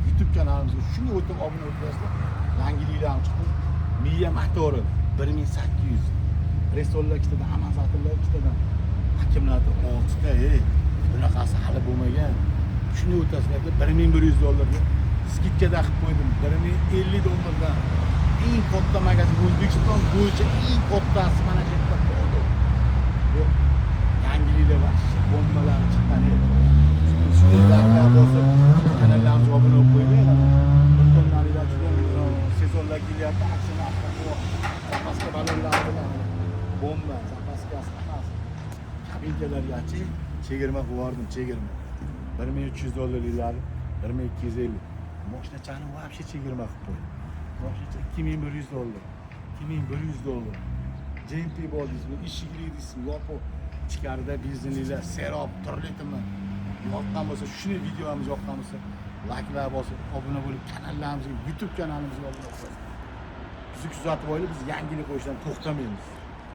YouTube kanalimizga shunday o'tib obuna o'tirasizlar. Yangiliklar chiqdi. Miya motori 1800. Resollar ikkitadan, amazatorlar ikkitadan. Akkumulyator 6 ta, ey. Bunaqasi hali bo'lmagan. Shunday o'tasizlar, 1100 dollarga скидка da qilib qo'ydim. 1050 dollardan. Eng katta magazin, O'zbekiston bo'yicha eng kattasi mana shu yerda bo'ldi. Bu yangiliklar, вообще bombalar chiqqan edi. Shunday layklar bosib, kanallarimizga obuna bo'lib qo'yinglar. Bir tonnalilar juda sezonlar kelyapti, aksiya narxi, запаска balonlar bilan bomba, запаска si hammasi. Kabinkalargachi chegirma qilib yubordim, chegirma. 1300 dollarliklari 1250. Moshinachani вообще chegirma qilib qo'ydim. Moshinacha 2100 dollar. 2100 dollar. JMP bor deysizmi, eshikli deysizmi, yopiq. Ichkarida benzinliklar, serob, turli tuman. Yoqqan bo'lsa, shuni videomiz yoqqan bo'lsa, layklar bosib, obuna bo'lib, kanallarimizga, YouTube kanalimizga obuna bo'lasiz. Bizni kuzatib oylik, biz yangilik qo'yishdan to'xtamaymiz.